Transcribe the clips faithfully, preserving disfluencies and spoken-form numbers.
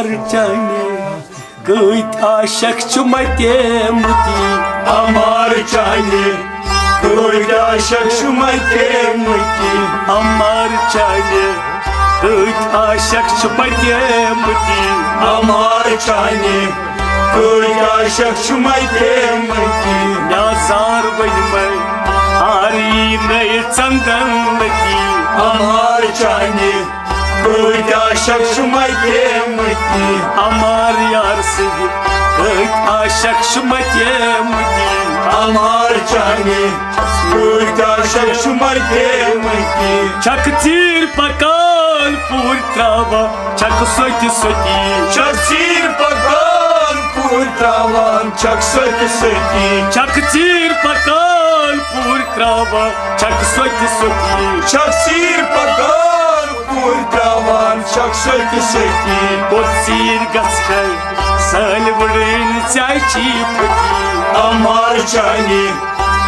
چانہِ کۭتۍ عاشق چھِ متے مٕتی۔ عمار چانہِ کۭتۍ عاشق چھِ متے مٕتی۔ عمار چانہِ کۭتۍ عاشق چھِ متے مٕتی۔ عمار چانہِ کۭتۍ عاشق چھِ متے مٕتی۔ مےٚ زار ؤنۍ مےٚ ہار یی نَے ژندن لٔتی۔ عمار چانہِ کۭتۍ عاشق چھِ متے مٕتی۔ عمار یار سٕنٛدۍ کۭتۍ عاشق چھِ متے مٕتی۔ عمار چانہِ کۭتۍ عاشق چھِ متے مٕتی۔ چھکھ ژیٖرۍ پکان پوٗرۍ تراوان چھکھ سۄتہِ سۄتی۔ چھکھ ژیٖرۍ پکان پوٗرۍ تراوان چھکھ سۄتہِ سۄتی۔ چھکھ ژیٖرۍ پکان پوٗرۍ تراوان چھکھ سۄتہِ سۄتی۔ چھکھ ژیٖرۍ پکان پوٗرۍ تراوان چھکھ سۄتہِ سۄتی۔ کوٚت ژیٖرۍ گژھکھ سٲلۍ وٕڑٕنۍ ژےٚ چھی پھٕٹی۔ عمار چانہِ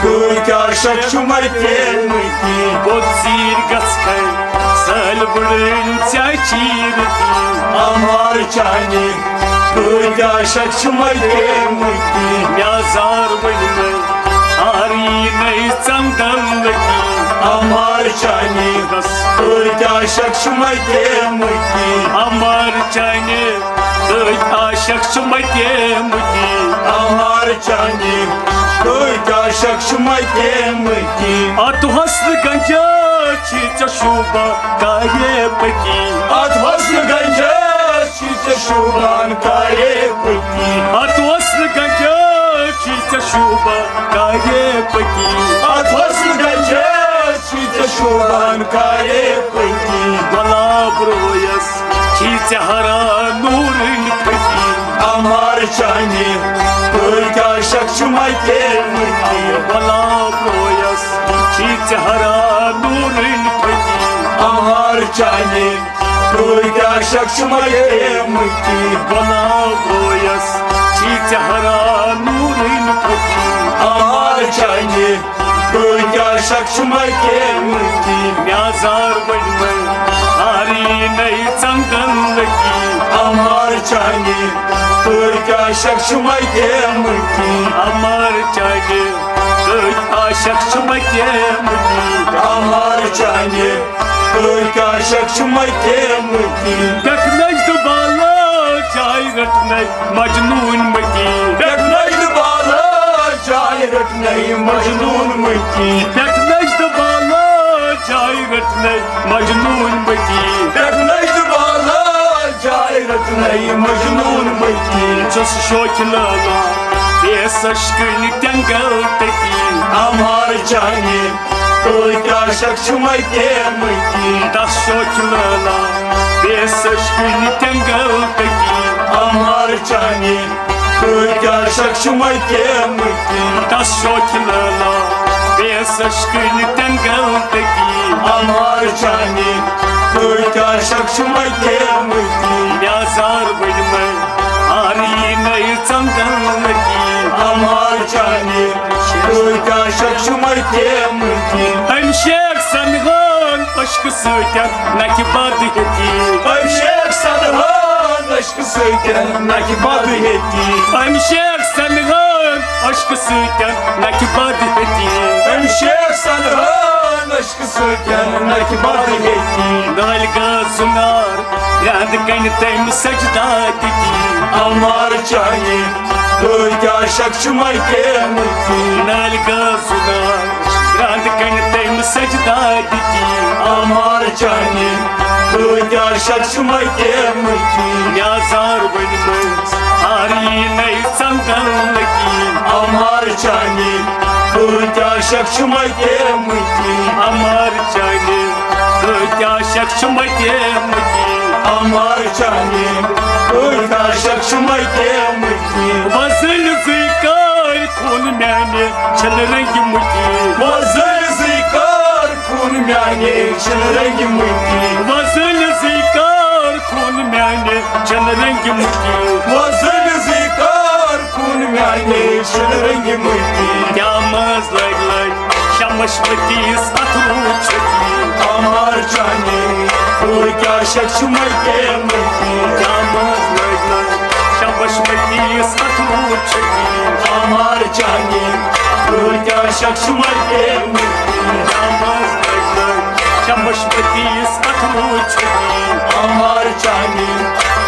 کۭتۍ عاشق چھِ متے مٕتی۔ کوٚت ژیٖرۍ گژھکھ سٲلۍ وٕڑٕنۍ ژےٚ چھی رٕتی۔ عمار چانہِ کۭتۍ عاشق چھِ متے مٕتی۔ مےٚ زار ؤنۍ مےٚ ہار یی نَے ژندن لٔتی۔ عمار چانہِ کۭتۍ عاشق چھِ متے مٕتی۔ عمار چانہِ کۭتۍ عاشق چھِ متے مٕتی۔ عمار چانہِ کۭتۍ عاشق چھِ متے مٕتی۔ اتھ حسنہٕ گنجس چھی ژےٚ شوٗبان کارے پٔتی۔ اتھ حسنہٕ گنجس چھی ژےٚ شوٗبان کارے پٔتی۔ اتھ حسنہٕ گنجس چھی ژےٚ شوٗبان کارے پٔتی۔ اتھ حسنہٕ گنجس چھی ژےٚ شوٗبان کارے پٔتی۔ گۄلاب رویس چھی ژےٚ ہران نوٗرٕنۍ پھٔتی۔ عمار چانہِ کۭتۍ عاشق چھِ متے مٕتی۔ گۄلاب رویس چھی ژےٚ ہران نوٗرٕنۍ پھٔتی۔ عمار چانہِ کۭتۍ عاشق چھِ متے مٕتی۔ گۄلاب رویس چھی ژےٚ ہران نوٗرٕنۍ پھٔتی۔ عمار چانہِ کۭتۍ عاشق چھِ متے مٕتی۔ مےٚ زار ؤنۍ مےٚ ہار یی نَے ژندن لٔتی۔ عمار چانہِ کۭتۍ عاشق چھِ متے مٕتی۔ عمار چانہِ کۭتۍ عاشق چھِ متے مٕتی۔ عمار چانہِ کۭتۍ عاشق چھِ متے مٕتی۔ پٮ۪ٹھ نجدٕ بالا جاے رٹنَے مجنوٗن مٔتی۔ پٮ۪ٹھ نجدٕ بالا جاے رٹنَے مجنوٗن مٔتی۔ پٮ۪ٹھ نجدٕ بالا جاے رٹنَے مجنوٗن مٔتی۔ پٮ۪ٹھ نجدٕ بالا جاے رٹنَے مجنوٗن مٔتی۔ چھُس شوقہِ لٲلا بیسَش کٕنۍ تٮ۪نٛگل تٔتی۔ عمار چانہِ کۭتۍ عاشق چھِ متے مٕتی۔ تس شوقہِ لٲلا بیسَش کٕنۍ تٮ۪نٛگل تٔتی۔ عمار چانہِ کۭتۍ عاشق چھِ متے مٕتی۔ تس شوقہِ لٲلا بیسَش کٕنۍ تٮ۪نٛگل تٔتی۔ عمار چانہِ کۭتۍ عاشق چھِ متے مٕتی۔ مےٚ زار ؤنۍ مےٚ ہار یی نَے ژندن لٔتی۔ عمار چانہِ کۭتۍ عاشق چھِ متے مٕتی۔ أمۍ شیخ سنہان عشقہٕ سۭتۍ نَکہِ بد ہیٚتی۔ أمۍ شیخ سنہان عشقہٕ سۭتۍ نَکہِ بد ہیٚتی۔ أمۍ شیخ سنہان عشقہٕ سۭتۍ نَکہِ بد ہیٚتی۔ أمۍ شیخ سنہان عشقہٕ سۭتۍ نَکہِ بد ہیٚتی۔ نٲلۍ گٔژھ زُنار پرٛانٛدٕ کنہِ تٔمۍ سجدہ دِتی۔ عمار چانہِ کۭتۍ عاشق چھِ متے مٕتی۔ نٲلۍ گٔژھ زُنار پرٛانٛدٕ کنہِ تٔمۍ سجدہ دِتی۔ عمار چانہِ کۭتۍ عاشق چھِ متے مٕتی۔ مےٚ زار ؤنۍ مےٚ ہار یی نَے ژندن لٔتی۔ عمار چانہِ کۭتۍ عاشق چھِ متے مٕتی۔ عمار چانہِ کۭتۍ عاشق چھِ متے مٕتی۔ عمار چانہِ کۭتۍ عاشق چھِ متے مٕتی۔ وۄزٕلۍ زٕے کٲرۍ خوٗن میانہِ چھِنہٕ رنٛگۍ مٕتی۔ وۄزٕلۍ زٕے کٲرۍ خوٗن میانہِ چھِنہٕ رنٛگۍ مٕتی۔ وۄزٕلۍ زٕے کٲرۍ خوٗن میانہِ چھِنہٕ رنٛگۍ مٕتی۔ وۄزٕلۍ زٕے کٲرۍ خوٗن میانہِ چھِنہٕ رنٛگۍ مٕتی۔ کیٛاہ منٛز لٲگۍ لٲگۍ شمس مٔتیٖس اَتھٕ روٗد چھٔتی۔ عمار چانہِ کۭتۍ عاشق چھِ متے مٕتی۔ کیٛاہ منٛز چھٹی، آمار چانی، کۭتیٛاہ شخص مر کے مٹی۔ رامس گردن، شمشپتی اس کتھ وو چھٹی۔ آمار چانی،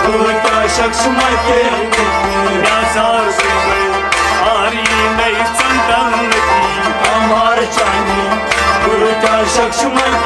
کۭتیٛاہ شخص مر کے مٹی۔ بیازار زمین، آری نئی چندن نتی۔ آمار چانی، کۭتیٛاہ شخص مر